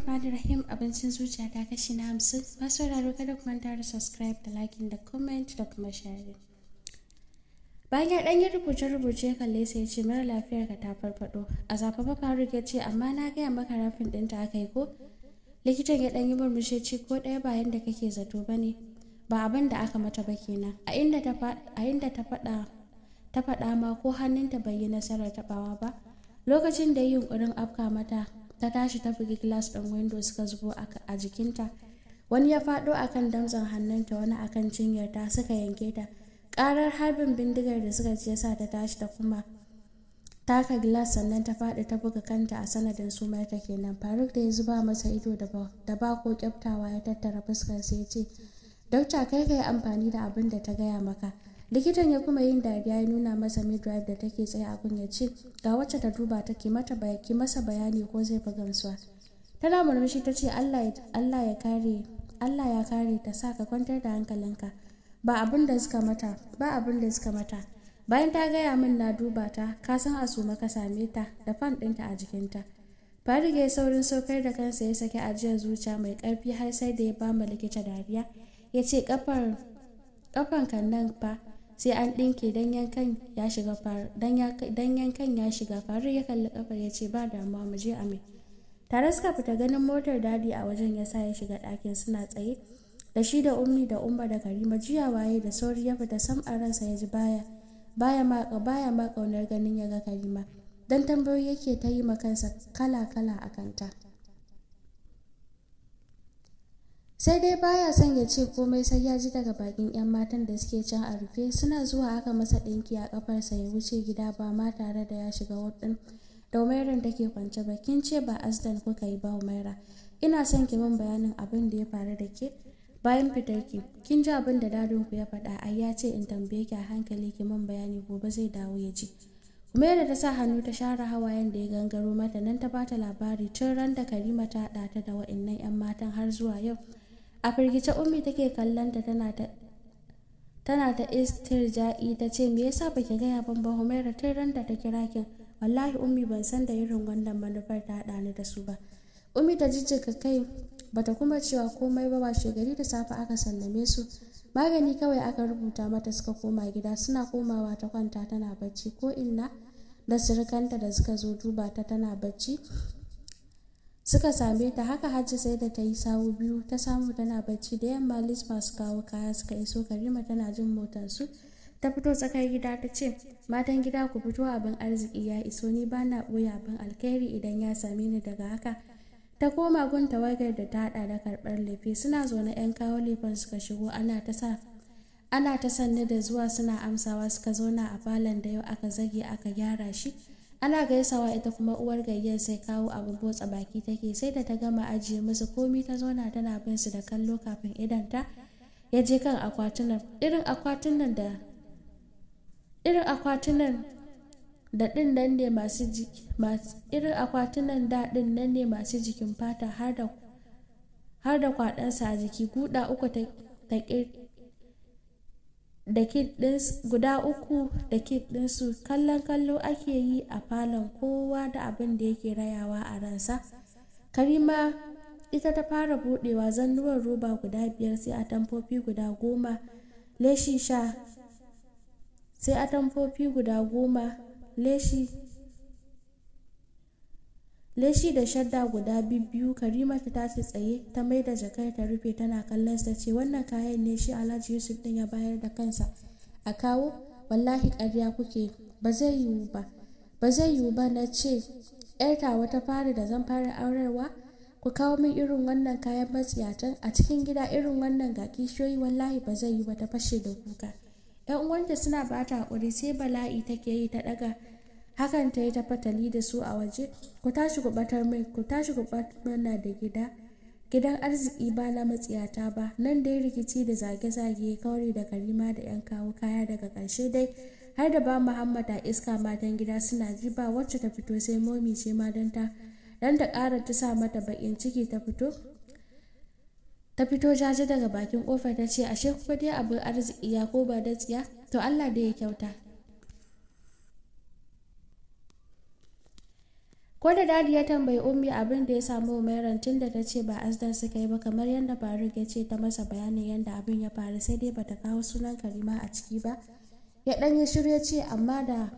Rahmanir Rahim. Abincin zuciya ta, kashi na 50. Masu sauraro, kada ku manta da subscribe da liking da comment da kuma sharing. Bayan ya ɗan yi rubuce-rubuce, kalle sai ya ce, "Mara lafiyar ka ta farfaɗo." A zafafa Faruk ya ce, "Amma na gaya maka wrapping ɗinta aka yi ko?" Likitan ya ɗan yi murmushi, ce, "Ko ɗaya, ba yanda kake zato ba ne. Ba abin da aka mata ba kenan. A inda ta faɗa ta faɗa ma, ko hannunta bai yi nasarar taɓawa ba. Lokacin da yi yunƙurin afka mata, ta tashi ta bugi glass ɗin window, suka zubo a jikinta. Wani ya faɗo akan damtsen hannunta, wani akan cinyarta, suka yanke ta. Ƙarar harbin bindigar da suka ji yasa ta tashi ta kuma taka glass, sannan ta faɗi ta buga kanta. A sanadin sumar ta kenan." Faruk da ya zuba masa ido da ba ko kyaftawa, ya tattara fuskar sai ya ce, "Dokta, kai ka yi amfani da abin da ta gaya maka." Likitan ya kuma yin dariya, ya nuna masa midwife da take tsaye a gun, ya ce, "Ga wacce ta duba ta, ki mata ki masa bayani ko zai fi gamsuwa." Tana murmushi ta ce, Allah ya kare, Allah ya kare ta, sa ka kwantar da hankalinka. Ba abin da suka mata, ba abin da suka mata. Bayan ta gaya min na duba ta, ka san a suma ka same ta da fan ɗinta a jikinta." Faruk ya saurin saukar da kansa, ya saki ajiyar zuciya mai ƙarfi har sai da ya ba ma likita dariya. Ya ce, "Kafar kafan kan nan fa sai an ɗinke, dan yankan ya shiga." Dan yankan ya shiga. Faruk ya kalli kafar, ya ce, "Ba damuwa, mu je." Ame tare suka fita. Ganin motar Daddy a wajen ya sa ya shiga ɗakin. Suna tsaye da shi da Ummi da Umma da Karima. Juyawa ya da sauri ya fita. Sam a ransa ya ji baya ma kaunar ganin ya ga Karima, dan tambayoyi yake ta yi ma kansa kala kala a kanta. Sai dai baya son ya ce komai sai ya ji daga bakin 'yan matan da suke can a rufe. Suna zuwa aka masa ɗinki a kafarsa, ya wuce gida ba ma tare da ya shiga ward ɗin da Umairan take kwance ba. "Kin ce ba accident kuka yi ba, Umaira? Ina son ki min bayanin abin da ya faru da ke bayan fitar ki. Kin ji abin da daddyn ku ya faɗa? Ai ya ce in tambaye ki a hankali ki min bayani, gobe zai dawo ya ji." Umaira ta sa hannu ta share hawayen da ya gangaro mata, nan ta bata labari tun ran da Karima ta haɗa ta da wa'innan 'yan matan har zuwa yau. A firgice Ummi take kallon ta, tana ta istirja'i. Ta ce, "Me yasa baki gaya ban ba, Humaira, tun ran da ta kira kin?" "Wallahi Ummi, ban san da irin wannan manufar ta haɗa ni da su ba." Ummi ta jijjiga kai, bata kuma cewa komai ba. Washe gari da safe aka sallame su. Magani kawai aka rubuta mata, suka koma gida. Suna komawa ta kwanta tana bacci. Ko inna da surukanta da suka zo duba ta, tana bacci suka same ta. Haka Hajji sai da ta yi sawu biyu ta samu tana bacci. Da yamma lis masu kawo kaya suka iso. Karima tana jin motarsu ta fito tsakar gida, ta ce, "Matan gida, ku fito, abin arziki ya iso. Ni ba na ɓoye abin alkhairi idan ya same ni." Daga haka ta koma gun tawagar da ta hada da karɓar lefe. Suna zaune 'yan kawo lefen suka shigo, ana ta sanni da zuwa, suna amsawa. Suka zauna a falon da yau aka zage aka gyara shi, ana gaisawa. Ita kuma uwar gayyar sai kawo abin motsa baki take. Sai da ta gama ajiye musu komi, ta zauna tana bin su da kallo kafin idanta ya je kan akwatunan, irin akwatunan da din nan ne masu jikin fata, har da kwaɗansa a jiki, guda uku ta da kit guda uku da kit ɗinsu. Kallon kallo ake yi a falon, kowa da abin da yake rayawa a ransa. Karima ita ta fara budewa. Zannuwan roba guda biyar, sai atamfofi guda 10, leshi sha, sai atamfofi guda 10, leshi da shadda guda biyu. Karima ta tashi tsaye, ta mai da jakar ta rufe, tana kallon ta ce, "Wannan kayan ne shi Alhaji Yusuf din ya bayar da kansa a kawo? Wallahi ƙarya kuke, ba zai yiwu ba, ba zai yiwu ba. Na ce yar tawa ta fara da zan fara aurarwa, ku kawo min irin wannan kayan matsiyatan a cikin gida irin wannan, ga kishiyoyi? Wallahi ba zai yi ba." Ta fashe da kuka. Yan uwanta suna bata hakuri, sai bala'i take yi. Ta daga hakan ta yi ta fatali da su a waje. "Ku tashi ku batar mai, ku tashi ku mana da gida, gidan arziki ba na matsiyata ba." Nan dai rikici da zage-zage kauri da Karima da yan kawo kaya. Daga ƙarshe dai har da ba Muhammad a iska. Matan gida suna ji, ba wacce ta fito, sai Momi ce ma, don ta ƙara ta sa mata baƙin ciki ta fito. Ta fito jaje daga bakin kofar, ta ce, "Ashe kuma dai abin arziki ya ko ba da tsiya? To Allah da ya kyauta." Ko da Dadi ya tambayi Ummi abin da ya samu Umairan, tun da ta ce ba asdan suka yi ba kamar yadda Faruk ya ce, ta masa bayanin yadda abin ya faru, sai dai bata kawo sunan Karima a ciki ba. Ya dan yi shiru ya ce, amma da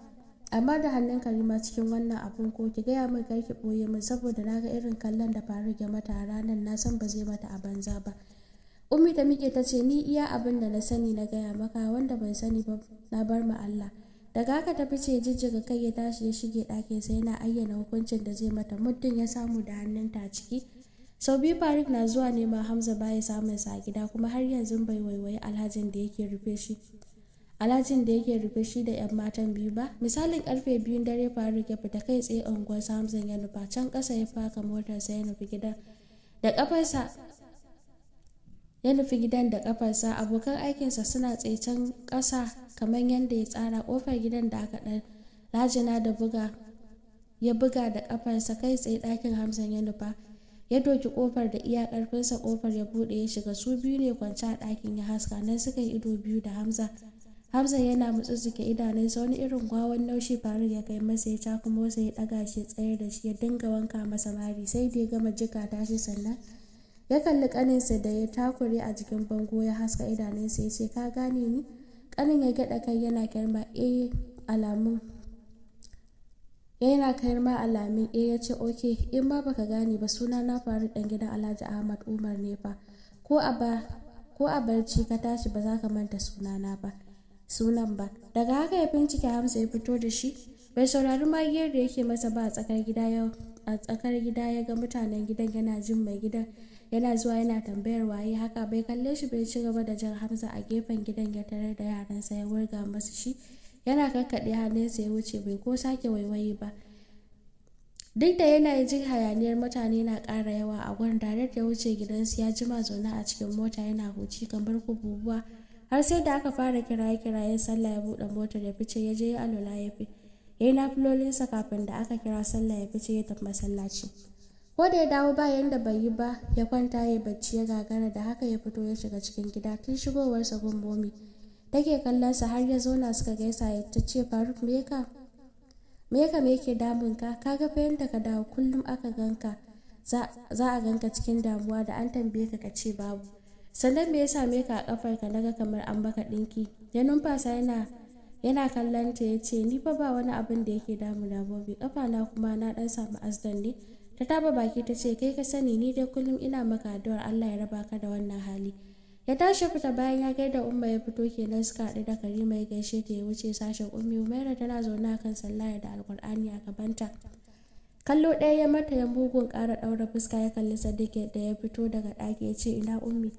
hannun Karima cikin wannan abun, ko ki gaya min, kar ki boye min, saboda na ga irin kallon da Faruk ya mata a ranar, na san ba zai mata a banza ba. Ummi ta miƙe ta ce, "Ni iya abin da na sani na gaya maka, wanda ban sani ba na bar ma Allah." Daga haka ta fice. Jijjiga kai ya tashi ya shige ɗakin sai yana ayyana hukuncin da zai mata muddin ya samu da hannunta a ciki. Sau biyu Faruk na zuwa neman Hamza, baya samun sa a gida, kuma har yanzu bai waiwayi alhajin da yake rufe shi da yan matan biyu ba. Misalin karfe 2n dare Faruk ya fita, kai tsaye unguwar Hamzan ya nufa. Can ƙasa ya faka motarsa ya nufi gidan da kafarsa. Abokan aikinsa suna tsaye can ƙasa kamar yadda ya tsara. Kofar gidan da aka ɗan lajina da buga ya buga da kafarsa. Kai tsaye ɗakin Hamzan ya nufa, ya doki kofar da iya karfinsa. Kofar ya buɗe ya shiga. Su biyu ne kwance a ɗakin. Ya haska nan suka yi ido biyu da Hamza. Hamza yana mutsutsuke idanunsa. Wani irin wawan naushi Faruk ya kai masa, ya cakumo sa, ya ɗaga shi, tsayar da shi, ya dinga wanka masa mari sai da ya gama jika tashi. Sannan ya kalli kaninsa da ya takure a jikin bango, ya haska idanunsa ya ce, "Ka gane ni?" Kanin ya gyaɗa kai yana kyarma eh alamun yana kyarma alamin eh. Ya ce, "Ok, in ma baka gane ba, suna na Faruk, dan gidan Alhaji Ahmad Umar ne fa. Ko a barci ka tashi ba za ka manta sunana ba sunan ba." Daga haka ya bincike Hamza ya fito da shi. Bai saurari magiyar da yake masa ba. A tsakar gida ya ga mutanen gidan. Yana jin mai gidan yana zuwa yana tambayar waye haka, bai kalle shi bai ci gaba da jan Hamza. A gefen gidan ya tarar da yaransa, ya wurga masu shi yana kakkaɗe hannunsa ya wuce, bai ko sake waiwaye ba, duk da yana jin hayaniyar mutane na ƙara yawa a gurin. Direct ya wuce gidansu. Ya jima zaune a cikin mota yana huci kamar kububuwa, har sai da aka fara kiraye kirayen sallah ya buɗe motar ya fice. Ya je ya alwala, ya fi ya yi nafilolinsa kafin da aka kira sallah ya fice ya tafi masallaci. Ko da ya dawo, ba yanda bai yi ba ya kwanta ya bacci ya gagara. Da haka ya fito ya shiga cikin gida. Tun shigowarsa gun Momi take kallon sa har ya zauna suka gaisa. Ya ta ce, "Faruk, me ka me yake damun ka? Ka ga fa yanda ka dawo, kullum aka ganka za a ganka cikin damuwa, da an tambaye ka ka ce babu. Sannan me ya same ka a kafar ka? Naga kamar an baka dinki." Ya numfasa yana kallon ta ya ce, "Ni fa ba wani abin da yake damuna, Bobi. Kafa na kuma na dan samu accident ne." Ta taba baki ta ce, "Kai ka sani, ni dai kullum ina maka addu'ar Allah ya raba ka da wannan hali." Ya tashi fita. Bayan ya gaida Umma ya fito kenan suka haɗu da Karima. Ya gaishe ta ya wuce sashen Ummi. Umaira tana zaune akan sallaya da Alkur'ani a gabanta. Kallo ɗaya ya mata ya mugun ƙara ɗaura fuska. Ya kalli Sadiq da ya fito daga ɗaki ya ce, "Ina Ummi?"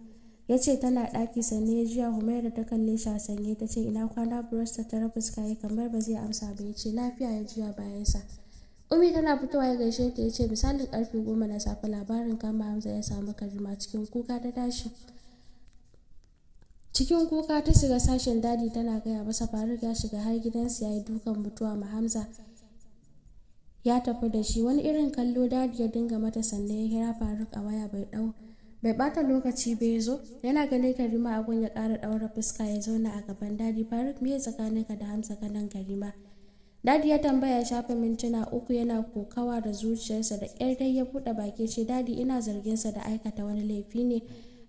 Ya ce, "Tana ɗaki." Sannan ya juya. Humaira ta kalle shi a sanye ta ce, "Ina kwana, bros?" Ta tara fuska ya kamar ba zai amsa ba ya ce, "Lafiya." Ya juya bayansa. Ummi tana fitowa ya gaishe ta ya ce, "Misalin karfe 10 na safe labarin kama Hamza ya samu Karima. Cikin kuka ta tashi, cikin kuka ta shiga sashen Dadi tana gaya masa Faruk ya shiga har gidansu ya yi dukan mutuwa ma Hamza, ya tafi da shi. Wani irin kallo Dadi ya dinga mata, sannan ya kira Faruk a waya. Bai bata lokaci bai zo. Yana ganin Karima a gun ya kara daura fuska ya zauna a gaban Dadi. "Faruk, me tsakaninka da Hamza kanan Karima?" Dadi ya tambaya. Shafe mintuna 3 yana kokawa da zuciyarsa, da ƙyar dai ya buɗe baki ce, "Dadi, ina zargin sa da aikata wani laifi ne,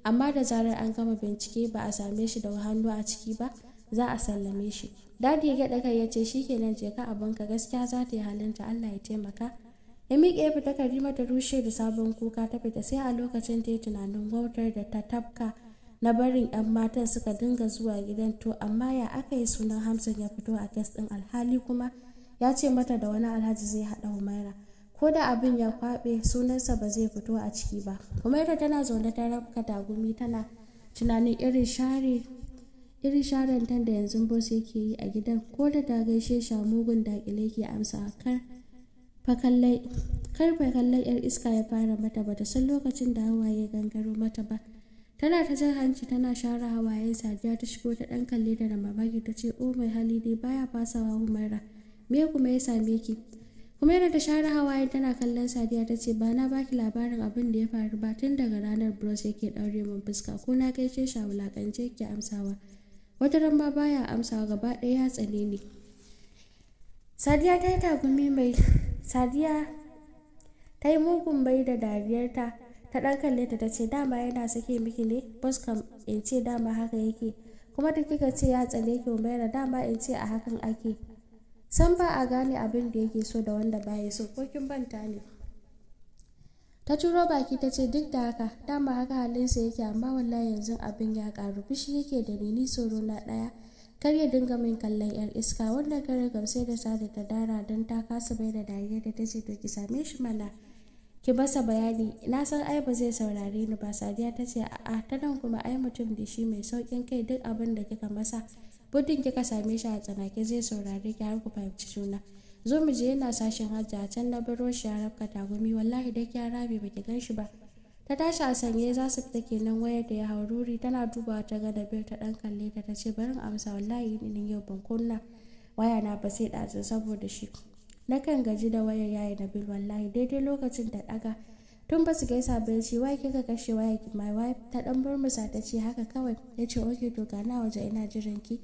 amma da zarar an gama bincike ba a same shi da hannu a ciki ba, za a sallame shi." Dadi ya gyaɗa kai ya ce, "Shikenan, je ka abinka, gaskiya za ta yi halinta, Allah ya taimaka." Ya miƙe ya fita. Karima ta rushe da sabon kuka ta fita. Sai a lokacin ta yi tunanin wautar da ta tafka na barin 'yan matan suka dinga zuwa gidan. To amma ya aka yi sunan Hamzan ya fito a case ɗin, alhali kuma ya ce mata da wani alhaji zai haɗa Humaira? Ko da abin ya kwaɓe, sunansa ba zai fito a ciki ba. Humaira tana zaune ta rabka tagumi tana tunanin irin sharan da yanzu boss yake yi a gidan. Ko da ta gaishe shi, mugun dakile ke amsa. Kar fa kallon yar iska ya fara mata. Bata san lokacin da hawaye gangaro mata ba. Tana ta jan hanci tana share hawayen. Sadiya ta shigo, ta dan kalle ta da mamaki ta ce, "O, mai hali dai baya fasawa. Humaira, me kuma ya same ki?" Humaira ta share hawaye tana kallon Sadiya ta ce, "Ba na baki labarin abin da ya faru ba. Tun daga ranar bros yake daure min fuska. Ko na gaishe shi a wulakance yake amsawa, wata ran ma baya amsawa. Gaba ɗaya ya tsane ni." Sadiya ta yi tagumi mai Sadiya Ta yi mugun bai da dariyarta, ta ɗan kalle ta, ta ce, "Dama yana sake miki ne, boss kam in ce dama haka yake. Kuma da kika ce ya tsane ki, Umaira, dama in ce a hakan ake. San ba a gane abin da yake so da wanda baya so, ko kin banta ne?" Ta turo baki ta ce, "Duk da haka dama haka halinsa yake, amma wallahi yanzu abin ya karu, fushi yake da ni. Ni tsoro na ɗaya, kar ya dinga min kallon yar iska." Wannan karin kam sai da Sada ta dara don ta kasa bai da dariya da ta ce, "To ki same shi mana, ki masa bayani. Na san ai ba zai saurare ni ba." Sadiya ta ce, "A'a, ta nan kuma ai mutum da shi mai saukin kai, duk abin da kika masa, muddin kika same shi a tsanake, zai saurare ki har ku fahimci juna. Zo mu je, yana sashen Hajji, a can na baro shi ya rabka tagumi. Wallahi da ya rabe baki gan shi ba." Ta tashi a sanye za su fita kenan wayar da ya hau ruri. Tana dubawa ta ga Nabil. Ta dan kalle ta, ta ce, "Barin amsa. Wallahi ni yau ban kunna waya na ba sai ɗazu, saboda shi nakan gaji da wayar yayi Nabil wallahi." Daidai lokacin da daga tun ba su gaisa ba ya ce, "Wai kika kashe waya ki, my wife?" Ta dan murmusa ta ce, "Haka kawai." Ya ce, "Okay, to ga na waje ina jiran ki."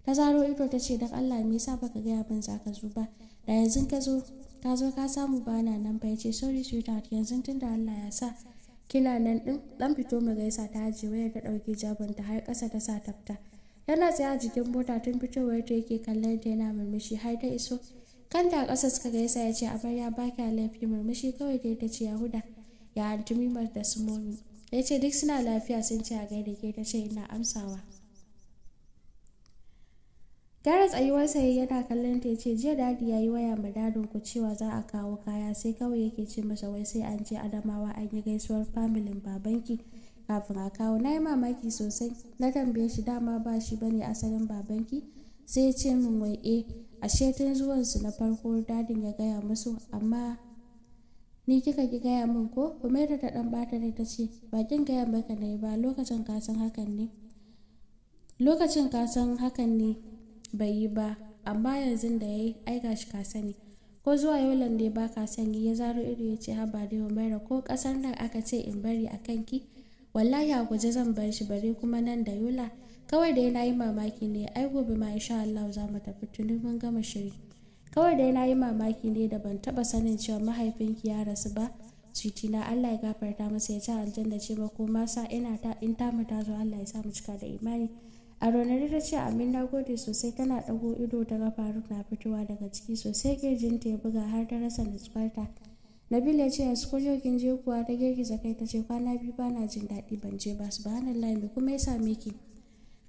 Ta zaro ido ta ce, "Dan Allah me yasa baka gaya min zaka zo ba? Da yanzu ka zo ka samu bana nan ba." Ya ce, "Sorry sweetheart, yanzu tunda Allah ya sa kina nan din, dan fito mu gaisa." Ta ajiye wayar, ta dauki jabanta har ƙasa ta sa tafta. Yana tsaye a jikin mota tun fitowar ta yake kallon ta yana murmushi har ta iso. Kanta a ƙasa suka gaisa. Ya ce, "Amarya, ba kya laifi." Murmushi kawai dai ta ce, "Yahuda, ya Aunty Mimar da su Momi?" Ya ce, "Duk suna lafiya, sun ce a gaida ke." Ta ce, "Ina amsawa." Gyara tsayuwarsa yana kallon ta, ce, "Jiya Daddy ya yi waya ma Daddyn ku cewa za a kawo kaya, sai kawai yake ce masa wai sai an je Adamawa an yi gaisuwar familin babanki kafin a kawo. Na yi mamaki sosai. Na tambaye shi dama ba shi bane asalin babanki, sai ya ce min wai eh, ashe tun zuwansu na farko Daddyn ya gaya musu. Amma ni kika ki gaya min ko?" Humaira ta dan bata rai ta ce, "Ba kin gaya maka ne ba lokacin, ka san hakan ne lokacin, ka san hakan ne bai yi ba, amma yanzu da ya yi ai gashi ka sani. Ko zuwa Yolan dai ba ka sani." Ya zaro ido ya ce, "Haba dai Humaira, ko kasar nan aka ce in bari a kanki, wallahi a guje zan bar shi, bare kuma nan da Yola. Kawai dai na yi mamaki ne. Ai gobe ma insha Allah za mu tafi, tuni mun gama shiri. Kawai dai na yi mamaki ne da ban taba sanin cewa mahaifinki ya rasu ba. Na Allah ya gafarta masa, ya ci aljanna ce makoma sa. Ina ta in ta mu ta zo, Allah ya sa mu cika da imani." A ronari ta ce, "Amin, na gode sosai." Tana ɗago ido ta ga Faruk na fitowa daga ciki. Sosai kirjinta ya buga har ta rasa nutsuwarta. Nabil ya ce, "A yau kin je kuwa?" Ta girgiza kai ta ce, "Kwana 2 bana jin daɗi, ban je ba." "Subhanallah, me kuma ya same ki?"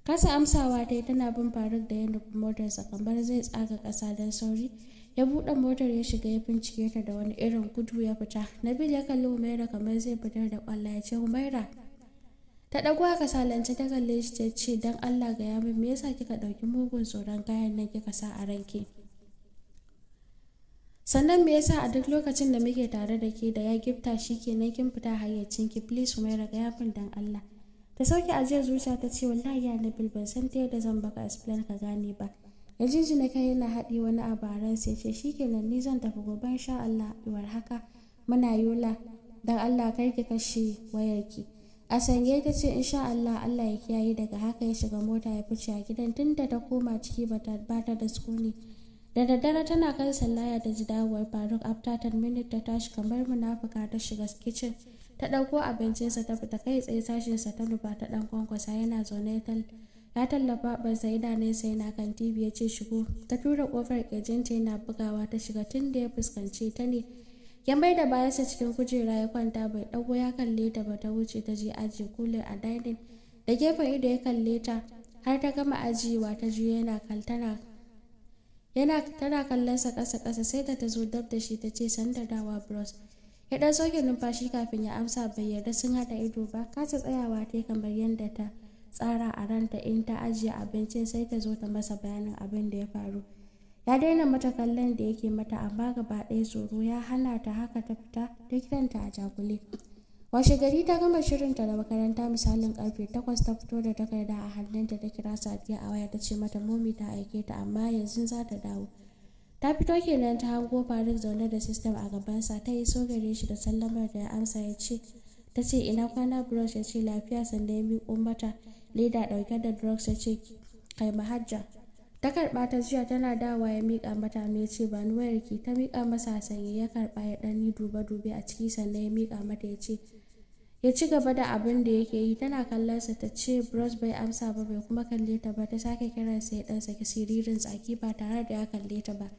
Kasa amsawa ta yi tana bin Faruk da ya nufi motarsa kamar zai tsaga ƙasa don sauri. Ya buɗe motar ya shiga, ya bincike ta da wani irin gudu ya fita. Nabil ya kalli Humaira kamar zai fitar da ƙwalla, ya ce, "Humaira." Ta ɗago a kasalance ta kalle shi ta ce, "Don Allah gaya min, me yasa kika ɗauki mugun tsoron kayan nan kika sa a ranki? Sannan me yasa a duk lokacin da muke tare da ke, da ya gifta shi kenan kin fita hayyacinki? Please Humaira, gaya min dan Allah." Ta sauke ajiyar zuciya ta ce, "Wallahi ya Nabil, ban san ta yadda zan baka explain ka gane ba." Ya jinjina kai yana haɗi wani abu a ransa, ya ce, "Shikenan, ni zan tafi. Gobe insha Allah iwar haka muna Yola. Dan Allah kar ki kashe wayarki." A sanye ta ce, "Insha Allah, Allah ya kiyaye." Daga haka ya shiga mota ya fice a gidan. Tunda ta koma ciki bata bata da sukuni. Da daddare tana kan sallaya ta ji dawowar Faruk. After 10 minutes ta tashi kamar munafuka ta shiga kitchen ta ɗauko abincinsa ta fita. Kai tsaye sashinsa ta nufa, ta ɗan kwankwasa. Yana zaune ya tallafa ɓarsa, idanunsa yana kan TV. Ya ce, "Shigo." Ta tura kofar, kirjinta yana bugawa ta shiga. Tun da ya fuskance ta ne ya mai da bayansa cikin kujera ya kwanta, bai ɗago ya kalle ta ba. Ta wuce ta je ajiye cooler a dining. Da gefen ido ya kalle ta har ta gama ajiyewa ta juyo yana tana yana tana kallon sa ƙasa ƙasa. Sai da ta zo dab da shi ta ce, "Sanda dawa, bros." Ya ɗan sauke numfashi kafin ya amsa, bai yarda sun haɗa ido ba. Kasa tsayawa ta kamar yadda ta tsara a ranta, in ta ajiye abincin sai ta zo ta masa bayanin abin da ya faru. Ya daina mata kallon da yake mata, amma gaba ɗaya tsoro ya hana ta. Haka ta fita likitanta a jagule. Washe gari ta gama shirinta da makaranta, misalin karfe 8 ta fito da takarda a hannunta. Ta kira Sadiya a waya, ta ce mata Momi ta aike ta, amma yanzu za ta dawo. Ta fito kenan ta hango Faruk zaune da system a gabansa. Ta iso gare shi da sallamar da ya amsa. Ya ce, ta ce, "Ina kwana, bros?" Ya ce, "Lafiya." Sanda ya miƙo mata leda ɗauke da drugs, ya ce, "Kai mahajja." Ta karɓa ta juya tana dawowa ya miƙa mata hannu ya ce, ba ni wayarki. Ta miƙa masa a sanye ya karɓa ya ɗan yi dube-dube a ciki sannan ya miƙa mata ya ce ya ci gaba da abin da yake yi. Tana kallon sa ta ce, bros. Bai amsa ba, bai kuma kalle ta ba. Ta sake kiransa ya ɗan saki siririn tsaki ba tare da ya kalle ta ba.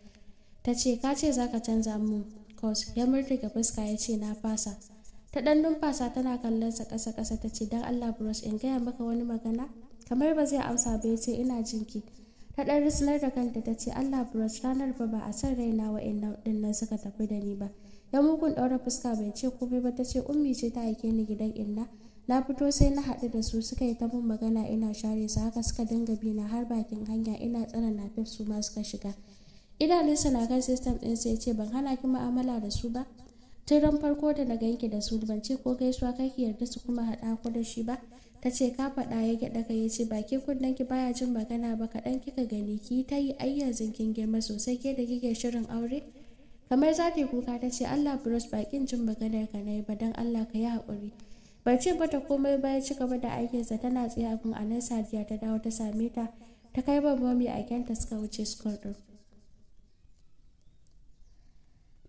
Ta ce, ka ce za ka canza mun course. Ya murtuke fuska ya ce, na fasa. Ta ɗan numfasa tana kallon sa ƙasa ƙasa ta ce, dan Allah bros, in gaya maka wani magana. Kamar ba zai amsa ba ya ce, ina jinki. Ta ɗan risnar da kanta ta ce, Allah bros, ranar ba a san raina wa'innan ɗinnan suka tafi da ni ba. Ya mugun ɗaura fuska bai ce komai ba. Ta ce, ummi ce ta aike ni gidan inna, na fito sai na haɗu da su, suka yi ta mun magana ina share su, haka suka dinga bi na har bakin hanya, ina tsana na su ma suka shiga. Idanunsa na kan system ɗinsa ya ce, ban hana ki mu'amala da su ba tun ran farko da na ganki da su? Ban ce ko gaisuwa kake yarda su kuma haɗa ku da shi ba? Ta ce, ka faɗa. Ya gyaɗa kai ya ce, baki kunnen ki baya jin magana ba, kaɗan kika gani ki ta yi, ai yanzu kin girma sosai, ke da kike shirin aure. Kamar za ta yi kuka ta ce, Allah bros, bakin jin maganar ka na yi ba, don Allah ka yi haƙuri. Bai ce bata komai ba, ya ci gaba da aikinsa. Tana tsaye a gun anan Sadiya ta dawo ta same ta, ta kai ba momi a kyanta suka wuce school ɗin.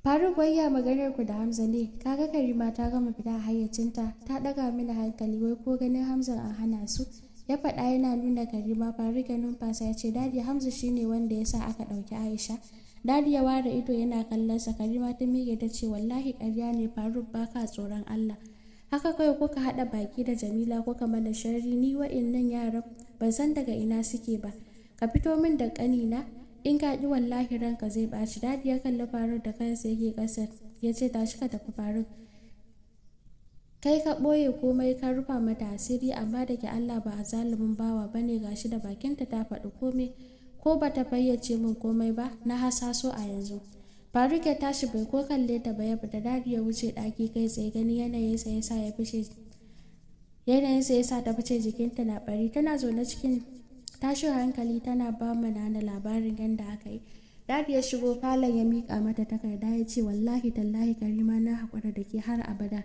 Faruk, wayya maganar ku da Hamza ne? Kaga Karima ta gama fita hayyacinta, ta daga mini hankali, wai ko ganin Hamza an hana su. Ya faɗa yana nuna Karima. Faruk ya numfasa ya ce, Daddy, Hamza shine wanda ya sa aka ɗauki Aisha. Daddy ya ware ido yana kallon sa. Karima ta miƙe ta ce, wallahi ƙarya ne Faruk, baka tsoron Allah. Haka kawai kuka haɗa baki da Jamila kuka mana sharri. Ni wa'innan yaran ban san daga ina suke ba. Ka fito min da ƙanina, in ka ƙi wallahi ranka zai ɓaci. Daddy ya kalli Faruk da kansa yake ƙasar ya ce, tashi ka tafi Faruk. Kai ka ɓoye komai ka rufa mata asiri, amma da ke Allah ba a zalumin bawa ba ne, gashi da bakinta ta faɗi komai, ko ba ta fayyace min komai ba na hasaso a yanzu. Faruk ya tashi bai ko kalle ta ba ya fita. Daddy ya wuce ɗaki kai tsaye, gani yanayinsa ya sa ya fice, yanayinsa ya sa ta fice jikinta na ɓari. Tana zaune cikin tashin hankali tana ba ma Nana labarin yadda aka yi. Daddy ya shigo falon ya miƙa mata takarda ya ce, wallahi tallahi Karima, na haƙura da ke har abada.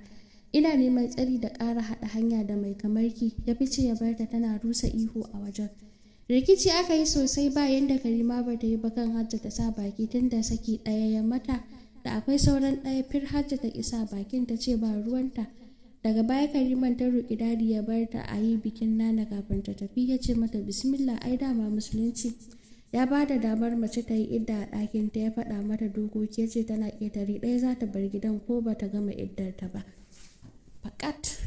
Ina neman tsari da ƙara haɗa hanya da mai kamar ki. Ya fice ya bar ta tana rusa ihu a wajen. Rikici aka yi sosai, ba yanda Karima ba ta yi ba kan Hajja ta sa baki, tun da saki ɗaya ya mata da akwai sauran ɗaya fir. Hajja ta isa bakin ta ce ba ruwanta. Daga baya Kariman ta roƙi Daddy ya bar ta a yi bikin Nana kafin ta tafi. Ya ce mata, bismillah, ai dama musulunci ya ba da damar mace ta yi idda a ɗakin ta. Ya faɗa mata dokoki, ya ce tana ƙetare ɗaya za ta bar gidan ko ba ta gama iddar ta ba. Fakat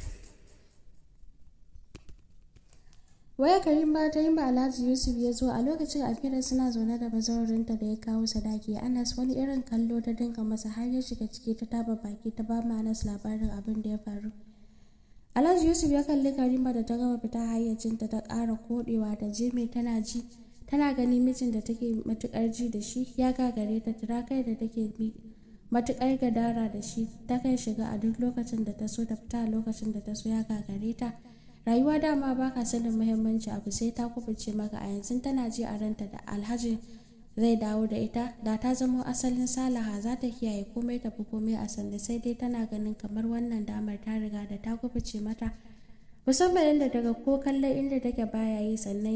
waya Karima ta yi ma Alhaji Yusuf ya zo. A lokacin Amira suna zaune da bazawarinta da ya kawo sadaki, Anas. Wani irin kallo ta dinga masa har ya shiga ciki. Ta taba baki ta ba ma Anas labarin abin da ya faru. Alhaji Yusuf ya kalli Karima da ta gama fita hayyacinta, ta ƙara koɗewa ta jime tana ji tana gani mijin da take matukar ji da shi ya gagare ta, kai da take matukar gadara da shi, ta kan shiga a duk lokacin da ta so, ta fita a lokacin da ta so, ya gagare ta. Rayuwa dama baka sanin muhimmanci abu sai ta kubuce maka. A yanzu tana ji a ranta da Alhaji zai dawo da ita, da ta zamo asalin salaha, za ta kiyaye komai, tafi komai a sanda. Sai dai tana ganin kamar wannan damar ta riga da ta kubuce mata, musamman yadda daga ko kallon inda take baya yi. Sannan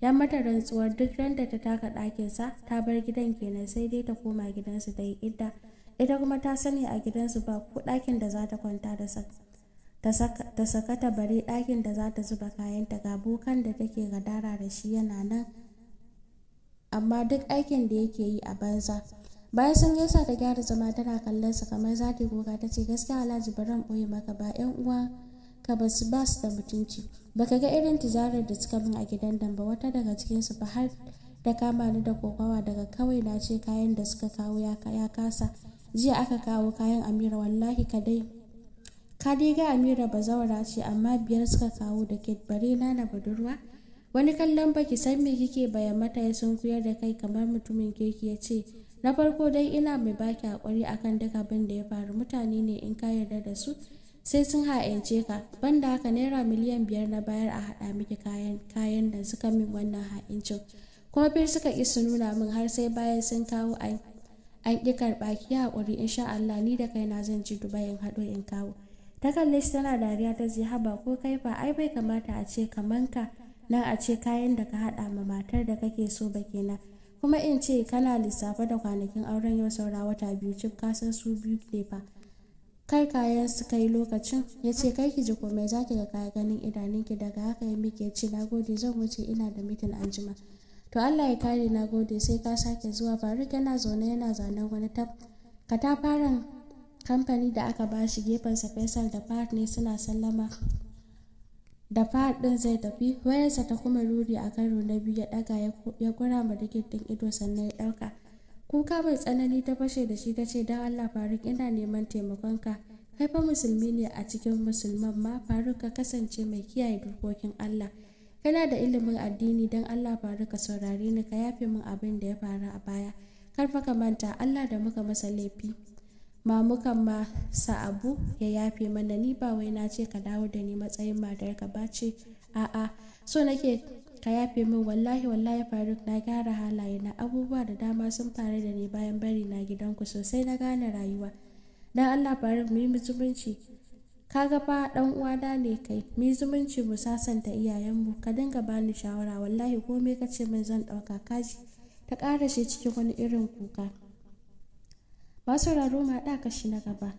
ya mata rantsuwar duk ran da ta taka ɗakinsa ta bar gidan kenan, sai dai ta koma gidansu ta yi idda. Ita kuma ta sani a gidansu ba ko ɗakin da za ta kwanta da ta sakata, bare ɗakin da za ta zuba kayanta. Ga bokan da take gadara da shi yana nan, amma duk aikin da yake yi a banza. Bayan sun gaisa ta gyara zama tana kallon sa kamar za ta kuka. Ta ce, gaskiya Alhaji, baran ɓoye maka ba, yan uwa ka ba su ba su da mutunci. Baka ga irin tijarar da suka min a gidan nan ba? Wata daga cikin su ba har da kama ni da kokawa daga kawai na ce kayan da suka kawo ya kasa. Jiya aka kawo kayan Amira, wallahi ka dai ka dai ga Amira bazawara ce, amma 5 suka kawo da ke, bare na na budurwa. Wani kallon baki san me kike bayan mata ya sunkuyar da kai kamar mutumin kirki ya ce, na farko dai ina mai baki hakuri akan duk abin da ya faru. Mutane ne in ka yarda da su sai sun ha'ince ka. Banda haka, naira miliyan 5 na bayar a haɗa miki kayan da suka min wannan ha'incin, kuma fir suka ƙi su nuna min har sai bayan sun kawo an ƙi karɓa. Ki haƙuri, insha Allah ni da kaina zan ji Dubai in haɗo in kawo. Ta kalle shi tana dariya ta ce, haba ko kai fa, ai bai kamata a ce kaman ka Na a ce kayan da ka haɗa ma matar da kake so ba kenan. Kuma in ce kana lissafa da kwanakin auren, yau saura wata 2 cif, ka san su biyu ne fa. Kai kayan su kai lokacin. Ya ce, "Kai ki ji komai, za ki ga kaya ganin idanunki." Daga haka ya miƙe ce, "Na gode, zan wuce, ina da meeting anjima." "To, Allah ya kare, na gode, sai ka sake zuwa." Faruk yana zaune yana zanen wani tab katafaren kamfani da aka bashi. Gefensa Faisal da Fahad ne suna sallama da Fahad din zai tafi. Wayarsa ta kuma ruri a karo na biyu. Ya daga, ya kura ma digit din ido, sannan ya dauka. Kuka mai tsanani ta fashe da shi, ta ce, "Don Allah Faruk, ina neman taimakonka. Kai fa musulmi ne a cikin musulman ma. Faruk, ka kasance mai kiyaye dokokin Allah. Kana da ilimin addini. Don Allah Faruk, ka saurare ni, ka yafe min abin da ya faru a baya. Kar fa ka manta, Allah da muka masa laifi ma muka ma sa abu ya yafe mana. Ni ba wai na ce ka dawo da ni matsayin matarka ba ce, a'a, so nake ka yafe min. Wallahi, wallahi Faruk, na gyara halaye na. Abubuwa da dama sun faru da ni bayan bari na gidanku, sosai na gane rayuwa. Dan Allah Faruk, mu yi zumunci. Kaga fa dan uwana ne kai. Mu yi zumunci, mu sasanta iyayenmu, ka dinga bani shawara. Wallahi komai ka ce min zan dauka, kaji?" Ta ƙara shi cikin wani irin kuka. Masu sauraro, ma kashi na gaba.